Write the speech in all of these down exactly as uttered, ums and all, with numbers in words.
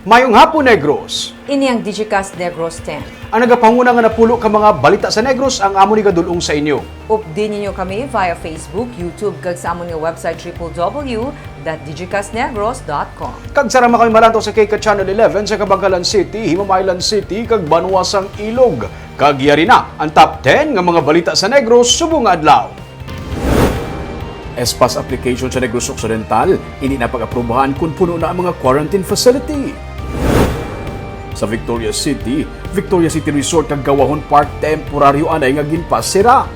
Mayong hapon, Negros! Ini ang Digicast Negros ten. Ang nagapanguna nga napulo ka mga balita sa Negros ang amon igadul-ong sa inyo. Updi ninyo kami via Facebook, YouTube, kag sa amon nga website triple W dot digicastnegros dot com. Kag sarang man kami malantaw sa K K Channel eleven sa Kabankalan City, Himamaylan City, kag Banwa sang Ilog. Kag yari na ang top ten nga mga balita sa Negros subong nga adlaw. Espas application sa Negros Occidental, hindi na pag-aprobahan kon puno na ang mga quarantine facility. Sa Victoria City, Victoria City Resort kag Gawahon Park temporaryo anay nga ginpasira.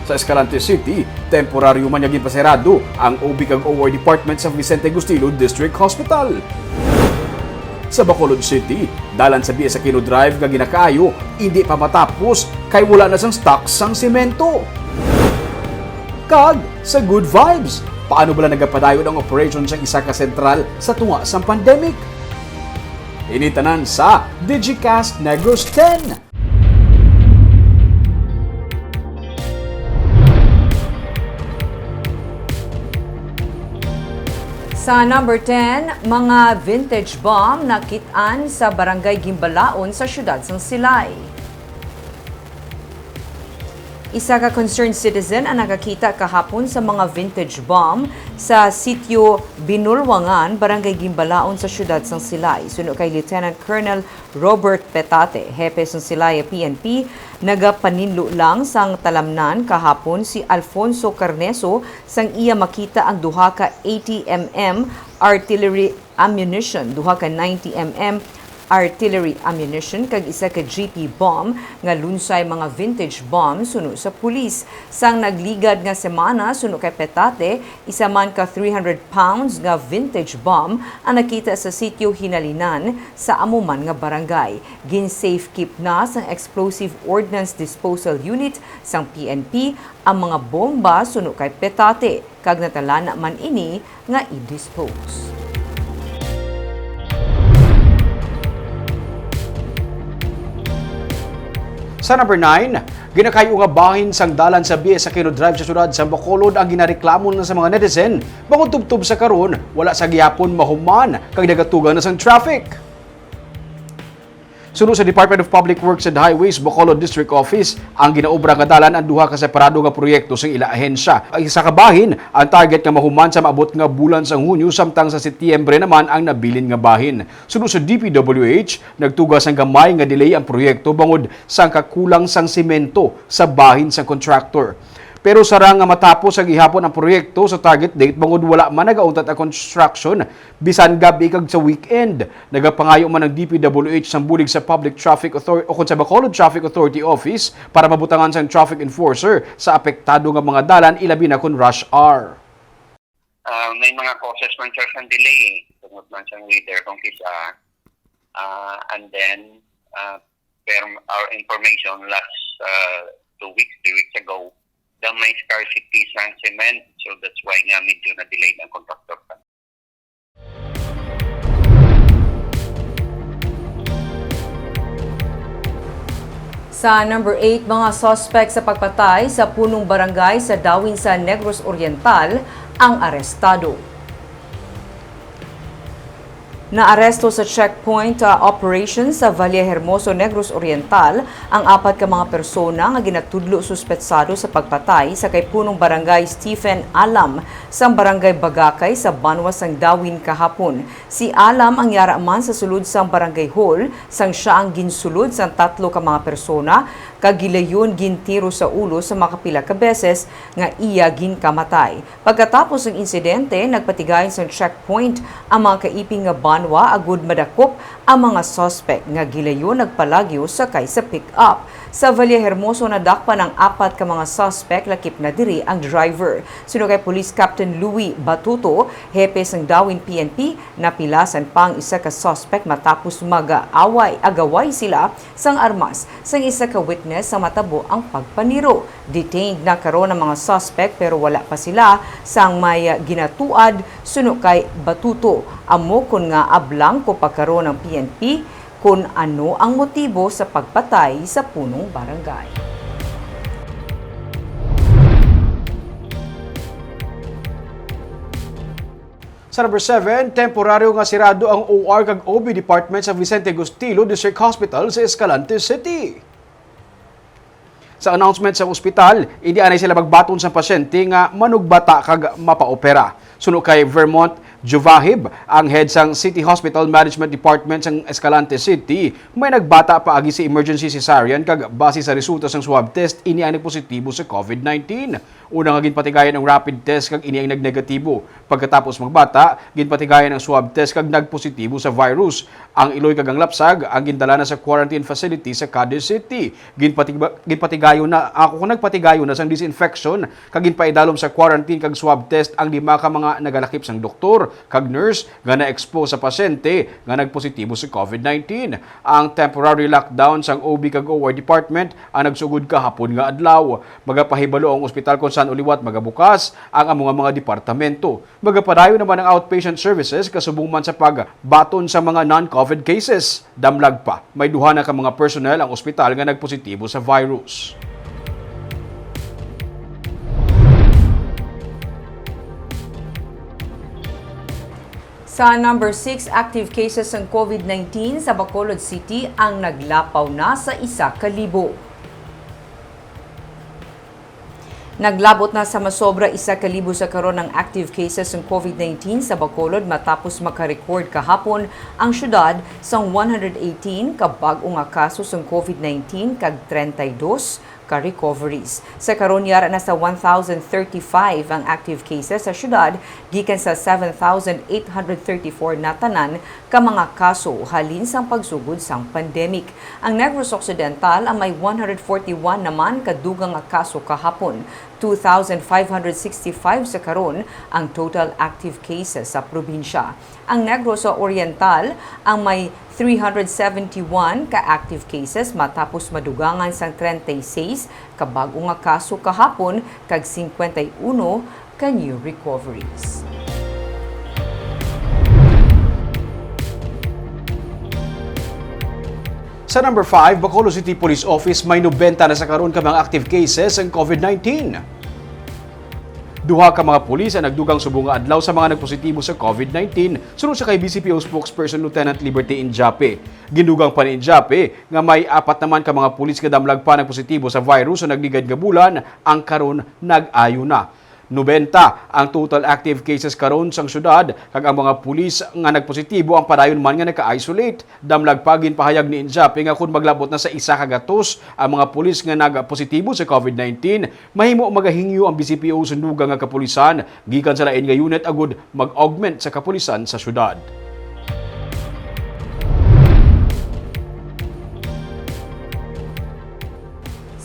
Sa Escalante City, temporaryo man nga ginpasirado ang O B kag O R department sa Vicente Agustino District Hospital. Sa Bacolod City, dalan sa Bias Aquino Drive nga ginakaayo, indi pa matapos kay wala na sang stock sang semento. Kag sa Good Vibes, paano bala nagapadayon ang operation sang isa ka sentral sa tunga sang pandemic? Ini tanan sa Digicast Negros ten. Sa number ten, mga vintage bomb nakit-an sa Barangay Gimbalaon sa siyudad sang Silay. Isa ka concerned citizen ang nakakita kahapon sa mga vintage bomb sa Sitio Binulwangan, Barangay Gimbalaon sa siyudad sang Silay. Suno kay Lieutenant Colonel Robert Petate, hepe sang Silay P N P, nagapaninlo lang sang talamnan kahapon si Alfonso Carneso sang iya makita ang duha ka eighty M M artillery ammunition, duha ka ninety M M artillery ammunition, kag isa ka G P bomb nga lunsay mga vintage bomb, suno sa pulis. Sang nagligad nga semana, suno kay Petate, isa man ka three hundred pounds nga vintage bomb ang nakita sa sitio Hinalinan sa amo man nga barangay. Gin-safekeep na sang Explosive Ordnance Disposal Unit sang P N P ang mga bomba, suno kay Petate, kag natalana man ini nga i-dispose. Sa number nine, ginakay-o nga bahin sang dalan sa Bias Aquino Drive sa siyudad sang Bacolod ang ginareklamo na sa mga netizen, bangod tubtob sa karon, wala sa gihapon mahuman kag nagatuga na sang traffic. Suno sa Department of Public Works and Highways, Bacolod District Office, ang ginaobra nga dalan ang duha ka separado nga proyekto sang ila ahensya. Ang isa ka bahin, ang target nga mahuman sa maabot nga bulan sang Hunyo, samtang sa Setyembre naman ang nabilin nga bahin. Suno sa D P W H, nagtuga sang gamay nga delay ang proyekto bangod sang kakulang sang semento sa bahin sang contractor. Pero sarang nga matapos sa gihapon ang proyekto sa target date bangod wala man nagauntat ang construction bisan gab-i kag sa weekend. Nagapangayo man ang D P W H sang bulig sa Public Traffic Authority ukon sa Bacolod Traffic Authority Office para mabutangan sang traffic enforcer sa apektado nga mga dalan, ilabi na kon rush hour. Ah, may mga causes man, sir, sang delay, eh. Tungod man sang weather, kung kisa, ah, and then, ah, per our information, last, ah, two weeks, three weeks ago, the may scarcity sang cement. So that's why nga medyo na-delay ang contractor pa. Sa number eight, mga suspect sa pagpatay sa punong barangay sa Dawin sa Negros Oriental ang arestado. Naaresto sa checkpoint, ah, operation sa Vallehermoso, Negros Oriental, ang apat ka mga persona nga ginatudlo suspetsado sa pagpatay sa kay punong barangay Stephen Alam sang barangay Bagakay sa banwa sang Dawin kahapon. Si Alam ang yara man sa sulod sang barangay hall sang sia ang ginsulod sang tatlo ka mga persona kag gilayon gintiro sa ulo sa makapila ka beses nga iya ginkamatay. Pagkatapos sang insidente, nagpatigayon sang checkpoint ang mga kaiping nga banwa agud madakop ang mga suspek nga gilayon nagpalagyo sakay sa pick-up. Sa Vallehermoso, nadakpan ang apat ka mga suspek, lakip na diri ang driver. Suno kay Police Captain Louis Batuto, hepe sang Dawin P N P, napilasan pa ang isa ka suspek matapos mag-away-agaway sila sang armas sang isa ka witness sa matabo ang pagpaniro. Detained na karon ang mga suspek pero wala pa sila sang may ginatuad, suno kay Batuto. Amo kon ngaa blanko pa karon ang P N P kon ano ang motibo sa pagpatay sa punong barangay. Sa number seven, temporaryo nga sirado ang O R kag O B department sa Vicente Gustilo District Hospital sa Escalante City. Sa announcement sa ospital, indi anay sila magbaton sa pasyente nga manugbata kag mapaopera. Suno kay Vermont Juvahib, ang head sang City Hospital Management Department sang Escalante City, may nagbata paagi sa emergency cesarean kag base sa resulta sang swab test, ini ang nagpositibo sa COVID nineteen. Una nga ginpatigayon ang rapid test kag ini ang nagnegatibo. Pagkatapos magbata, ginpatigayon ang swab test kag nagpositibo sa virus. Ang iloy kag ang lapsag ang gindala na sa quarantine facility sa Cadiz City. Ginpatig-, ginpatigayon na, ako, nagpatigayon na sang disinfection kag ginpaidalom sa quarantine kag swab test ang lima ka mga nagalakip sang doktor kag nurse nga na-expose sa pasyente nga nagpositibo sa COVID nineteen. Ang temporary lockdown sang O B kag O R department ang nagsugod kahapon nga adlaw. Magapahibalo ang ospital kon san-o liwat magabukas ang amo nga mga departamento. Magapadayon naman ang outpatient services kasubong man sa pagbaton sa mga non-COVID cases. Damlag pa, may duha na ka mga personnel ang ospital nga nagpositibo sa virus. Sa number six, active cases sang COVID nineteen sa Bacolod City ang naglapaw na sa isa ka libo. Naglabot na sa masobra isa ka libo sa karon ang active cases sang COVID nineteen sa Bacolod matapos maka-record kahapon ang syudad sang one hundred eighteen ka bag-o nga kaso sang COVID nineteen kag treinta y dos ka recoveries. Sa karon, yara na sa one thousand thirty-five ang active cases sa syudad gikan sa seven thousand eight hundred thirty-four na tanan ka mga kaso halin sang pagsugod sang pandemic. Ang Negros Occidental ang may one hundred forty-one naman ka dugang nga kaso kahapon, two thousand five hundred sixty-five sa karon ang total active cases sa probinsya. Ang Negros Oriental ang may three hundred seventy-one ka active cases matapos madugangan sang treinta y seis ka bag-o nga kaso kahapon kag cincuenta y uno ka new recoveries. Sa number five, Bacolod City Police Office may nobenta na sa karon ka mga active cases sang COVID nineteen. Duha ka mga pulis ang nagdugang subong nga adlaw sa mga nagpositibo sa COVID nineteen, suno sa kay B C P O spokesperson Lieutenant Liberty Injape. Gindugang pa ni Injape nga may apat naman ka mga pulis nga damlag pa nagpositibo sa virus sa nagligad nga bulan ang karon nag-ayo na. Nobenta ang total active cases karon sang syudad, kag ang mga pulis nga nagpositibo ang padayon man nga naka-isolate. Damlag pa, ginpahayag ni Injape nga kon maglabot na sa isa ka gatos ang mga pulis nga nagpositibo sa COVID nineteen, mahimo magahingyo ang B C P O sang dugang nga kapulisan gikan sa lain nga unit agud mag-augment sa kapulisan sa syudad.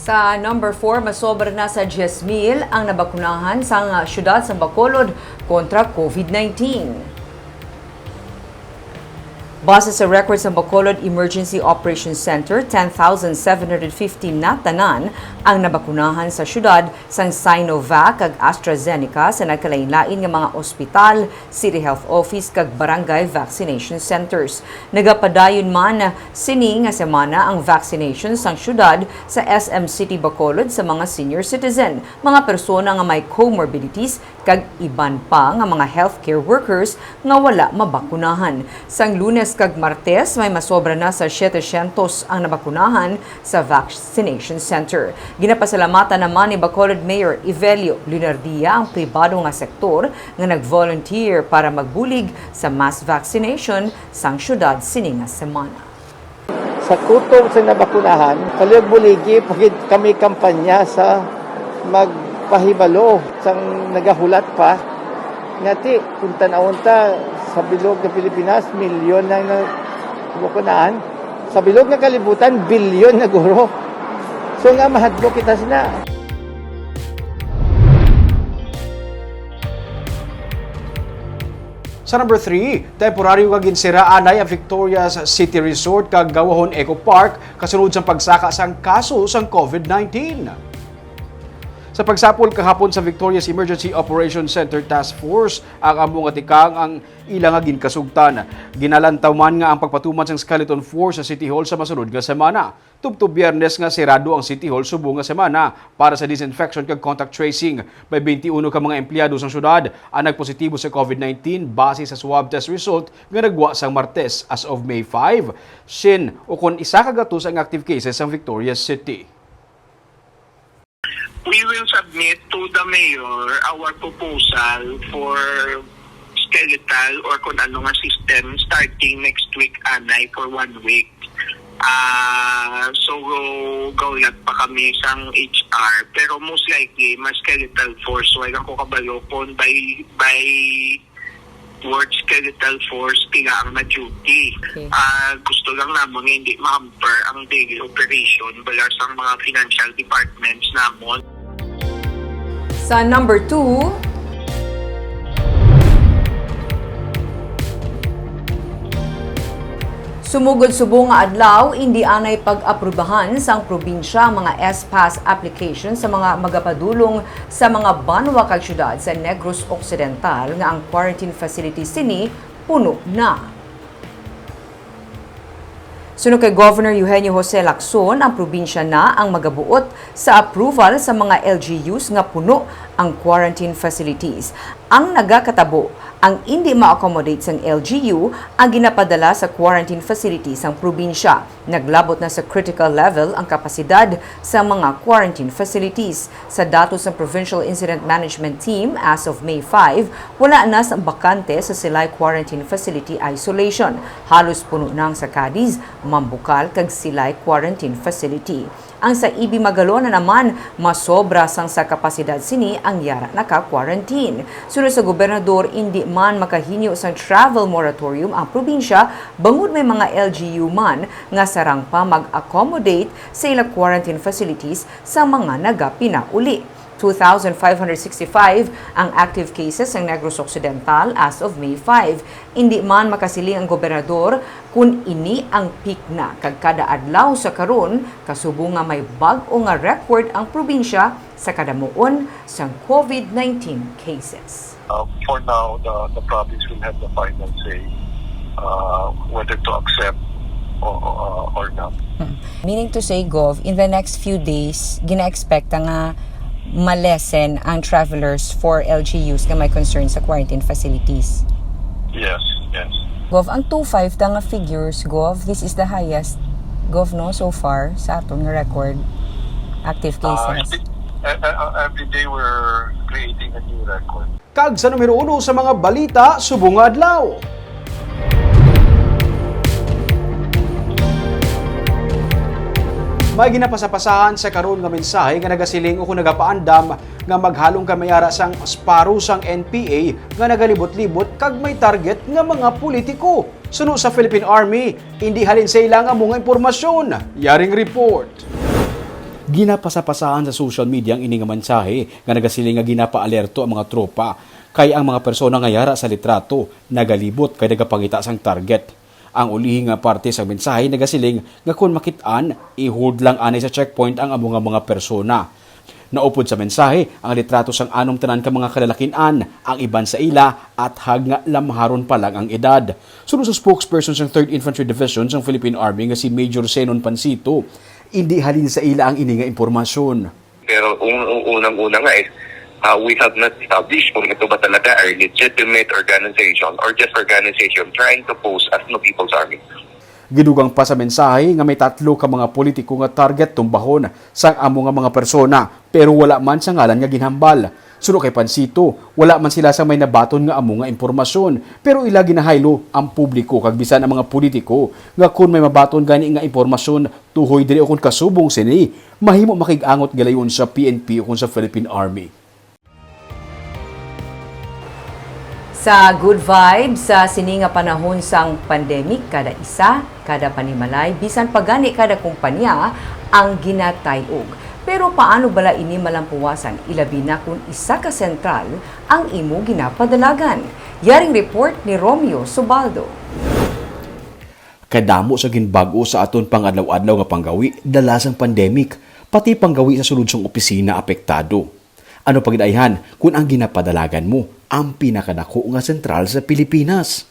Sa number four, masobra na sa diyes mil ang nabakunahan sang syudad sang Bacolod kontra COVID nineteen. Base sa record sang Bacolod Emergency Operations Center, ten thousand seven hundred fifty na tanan ang nabakunahan sa syudad sang Sinovac kag AstraZeneca sa nagkalain-lain nga mga ospital, city health office, kag barangay vaccination centers. Nagapadayon man sini nga semana ang vaccination sang syudad sa S M City Bacolod sa mga senior citizen, mga persona nga may comorbidities, kag iban pa nga mga healthcare workers nga wala mabakunahan. Sang Lunes kag Martes, may masobra na sa setecientos ang nabakunahan sa vaccination center. Ginapasalamatan naman ni Bacolod Mayor Evelio Leonardia ang pribado nga sektor nga nag-volunteer para magbulig sa mass vaccination sang syudad sini nga semana. Sa kutob sa nabakunahan, kaluyag buligi pa gid kami kampanya sa magpahibalo sang nagahulat pa. Nga ti, kung tan-awon ta, sa bilog nga Pilipinas, milyon na nga nabakunahan. Sa bilog nga kalibutan, bilyon na guro. So nga mahadlok kita sina. Sa number three, temporaryo nga ginsira anay ang Victoria's City Resort kag Gawahon Eco Park kasunod sang pagsaka sang kaso sang COVID nineteen. Sa pagsapol kahapon sa Victorias Emergency Operations Center Task Force ang amo nga tikang ang ila nga ginkasugtan. Ginalantaw man nga ang pagpatuman sang skeleton force sa City Hall sa masunod nga semana. Tubtob Biyernes nga sirado ang City Hall subong nga semana para sa disinfection kag contact tracing. May twenty-one ka mga empleyado sang syudad ang nagpositibo sa COVID nineteen base sa swab test result nga nagwa sang Martes. As of May five, sin ukon isa ka gatos ang active cases sang Victorias City. We will submit to the mayor our proposal for skeletal or kung ano nga system starting next week, anay, for one week. Ah, so, gaulat pa kami sang H R, pero most likely, mas skeletal force. Wala ko kabalo kung by, by word skeletal force, pila ang na-duty. Okay. Ah, gusto lang namon nga hindi ma-hamper ang daily operation, bala sang mga financial departments namon. Sa number two, sumugod subong nga adlaw, indi anay pag-aprubahan sang probinsya ang mga S-PASS application sa mga magapadulong sa mga banwa kag syudad sa Negros Occidental nga ang quarantine facilities sini puno na. Suno kay Governor Eugenio Jose Lacson, ang probinsya na ang magabuot sa approval sa mga L G Us nga puno ang quarantine facilities. Ang nagakatabo, ang indi ma-accommodate sang L G U ang ginapadala sa quarantine facilities sang probinsya. Naglabot na sa critical level ang kapasidad sa mga quarantine facilities. Sa datos sang Provincial Incident Management Team, as of May five, wala na sang bakante sa Silay Quarantine Facility Isolation. Halos puno na ang sa Cadiz, Mambukal, kag Silay Quarantine Facility. Ang sa E B Magalona naman, masobra sang sa kapasidad sini ang yara naka-quarantine. Suno sa gobernador, indi man makahinyo sang travel moratorium ang probinsya bangod may mga L G U man nga sarang pa mag-accommodate sa ila quarantine facilities sa mga nagapinauli. Two thousand five hundred sixty-five ang active cases sang Negros Occidental as of May five. Indi man makasiling ang gobernador kun ini ang peak na, kag kada adlaw sa karon, kasubong nga may bag-o nga record ang probinsya sa kadamuon sang COVID nineteen cases. Uh, for now, the, the province will have the final say uh, whether to accept or, uh, or not. Meaning to say, Gov, in the next few days, gina-expect nga ma-lessen ang travelers for L G Us nga may concern sa quarantine facilities. Yes, yes. Gov, ang two five ta nga figures, Gov, this is the highest, Gov, no, so far sa aton nga record, active Uh, cases. every, uh, uh, every day we're creating a new record. Kag sa numero uno sa mga balita subong nga adlaw. May ginapasapasahan sa karon nga mensahe nga nagasiling o kung nagapaandam nga maghalong kami ara sang Sparrow sang N P A nga nagalibot-libot kag may target nga mga politiko. Suno sa Philippine Army, indi halin sa ila ang amo nga impormasyon. Yaring report. Ginapasapasahan sa social media ang ini nga mensahe nga nagasiling nga ginapaalerto ang mga tropa kay ang mga persona nga yara sa litrato nagalibot kay nagapangita sang target. Ang ulihi nga parte sang mensahe nagasiling nga kon makit-an, i-hold lang anay sa checkpoint ang amo nga mga persona. Naupod sa mensahe ang litrato sang anom tanan ka mga kalalakin-an, ang iban sa ila athag nga lamharon pa lang ang edad. Suno sa spokesperson sang Third Infantry Division sang Philippine Army nga si Major Zenon Pancito, indi halin sa ila ang ini nga impormasyon. Pero un- unang-una nga is, uh, we have not established kung ito ba talaga ay legitimate organization or just organization trying to pose as no People's Army. Gidugang pa sa mensahe nga may tatlo ka mga politiko nga target tumbahon sang amo nga mga persona, pero wala man sa ngalan nga ginhambal. Suno kay Pancito, wala man sila sa may nabaton nga amo nga impormasyon, pero ila ginahaylo ang publiko kag bisan ang mga politiko nga kon may mabaton gani nga impormasyon tuhoy diri ukon kasubong sini, mahimo makig-angot gilayon sa P N P ukon sa Philippine Army. Sa good vibes, sa sini nga panahon sang pandemic, kada isa, kada panimalay, bisan pa gani kada kumpanya ang ginatay-og. Pero paano bala ini malampuwasan, ilabi na kon isa ka sentral ang imo ginapadalagan? Yaring report ni Romeo Subaldo. Kadamo sa ginbag-o sa aton pangadlaw-adlaw nga panggawi dala sang pandemic, pati panggawi sa sulod sang opisina apektado. Ano pa gid ayhan kun ang ginapadalagan mo ang pinakadako nga sentral sa Pilipinas?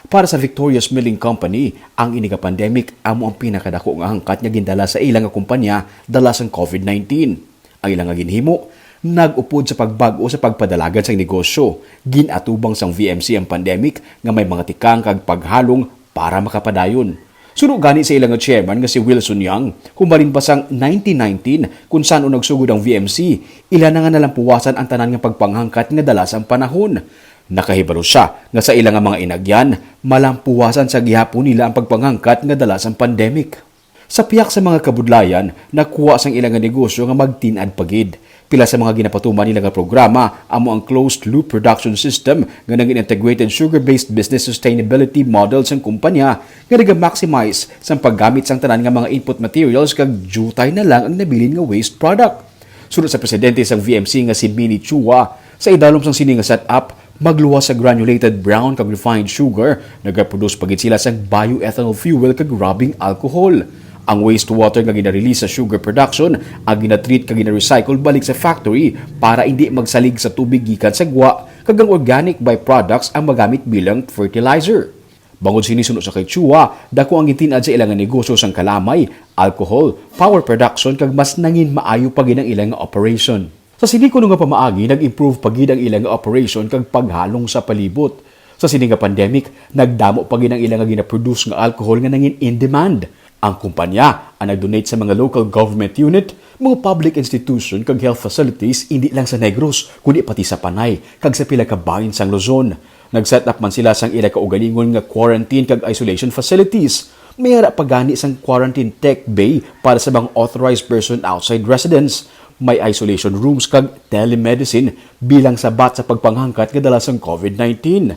Para sa Victorious Milling Company, ang ini nga pandemic amo ang pinakadako nga hangkat nga gindala sa ila nga kumpanya dala sang covid nineteen. Ang ila nga ginhimo nag-upod sa pagbag-o sa pagpadalagan sang negosyo. Gin-atubang sang V M C ang pandemic nga may mga tikang kag paghalong para makapadayon. Suno gani sa ila nga chairman nga si Wilson Young, humalin pa sang nineteen nineteen, kun san-o nagsugod ang V M C, ila na nga nalampuwasan ang tanan nga pagpanghangkat nga dala sang panahon. Nakahibalo sia nga sa ila nga mga inagyan, malampuwasan sa gihapon nila ang pagpanghangkat nga dala sang pandemic. Sa pihak sa mga kabudlayan, nakuha sang ila nga negosyo nga magtin-ad pa gid. Pila sa mga ginapatuman nila nga programa amo ang closed-loop production system nga nangin integrated sugar-based business sustainability model sang kumpanya nga naga-maximize sang paggamit sang tanan nga mga input materials kag diutay na lang ang nabilin nga waste product. Suno sa presidente sang V M C nga si Minnie Chua, sa idalom sang sini nga setup, magluwas sa granulated brown kag refined sugar, nagaproduce pa gid sila sang bioethanol fuel kag rubbing alcohol. Ang wastewater nga gina-release sa sugar production ang gina-treat kag gina-recycle balik sa factory para indi magsalig sa tubig gikan sa gwa, kag ang organic byproducts ang magamit bilang fertilizer. Bangod sini, suno sa kay Chua, dako ang gintin-ad sa ila nga negosyo sang kalamay, alcohol, power production, kag mas nangin maayo pa gid ang ila nga operation. Sa sini kuno nga pamaagi, nag-improve pa gid ang ila nga operation kag paghalong sa palibot. Sa sini nga pandemic, nagdamo pa gid ang ila nga ginaproduce nga alcohol nga nangin in demand. Ang kumpanya ang nag-donate sa mga local government unit, mga public institution, kag health facilities, indi lang sa Negros, kundi pati sa Panay kag sa pila ka bahin sang Luzon. Nag-set up man sila sang ila kaugalingon nga quarantine kag isolation facilities. May ara pa gani sang quarantine tech bay para sa mga authorized person outside residence. May isolation rooms kag telemedicine bilang sabat sa pagpanghangkat nga dala sang covid nineteen.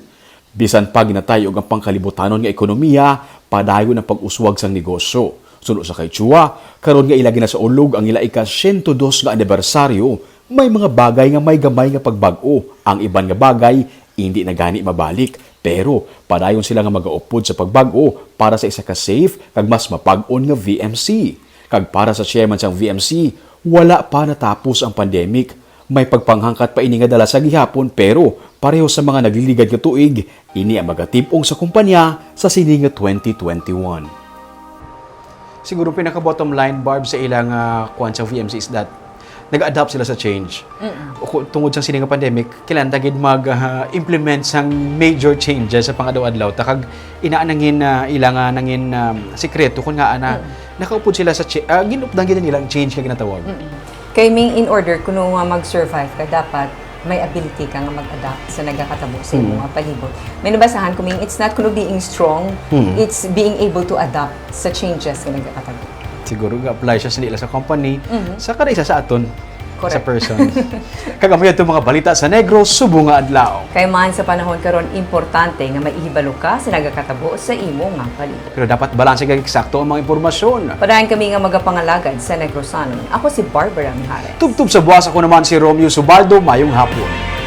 Bisan pa ginatayog ang pangkalibutanon nga ekonomiya, padayon ang pag-uswag sang negosyo. Suno sa kay Chua, karon nga ila ginasaulog ang ila ika siyento dos nga anibersaryo, may mga bagay nga may gamay nga pagbag-o. Ang iban nga bagay indi na gani mabalik, pero padayon sila nga magaupod sa pagbag-o para sa isa ka safe kag mas mapag-on nga V M C. Kag para sa chairman sang V M C, wala pa natapos ang pandemic. May pagpanghangkat pa ini nga dala sa gihapon, pero pareho sa mga nagliligad nga tuig, ini ang magatib-ong sa kumpanya sa sini nga twenty twenty-one. Siguro pinaka-bottom line, Barb, sa ilang, ah, kwan sa V M C is that nag-adapt sila sa change. Mm-mm. Ku-, tungod sa sini nga pandemic, kailangan ta gid mag, ah, implement sang major changes sa pang-adlaw-adlaw ta, kag ina nangin, ah, ila nga nangin, um, sikreto kun ngaa na Mm. nakaupod sila sa cha-, ah, ginupdan gid nilang change nga ginatawag. Mm-mm. Kay Ming, in order kuno nga mag-survive ka, dapat may ability ka nga mag-adapt sa nagakatabo sa imo Mm. nga palibot. May nabasahan ko, Ming, it's not kuno being strong, Mm. it's being able to adapt sa changes nga nagakatabo. Siguro ga-apply siya sa nila sa company, Mhm. sa kada isa sa aton, Correct. sa person. Kag amo yadto mga balita sa Negros subong nga adlaw. Kay man sa panahon karon, importante nga maihibalo ka sa nagakatabo sa imo nga palibot. Pero dapat balanse kag eksakto ang mga impormasyon. Padayon kami nga magapangalagad sa Negrosanon. Ako si Barbara Mijares. Tubtob sa buwas, ako naman si Romeo Subaldo. Mayong hapon.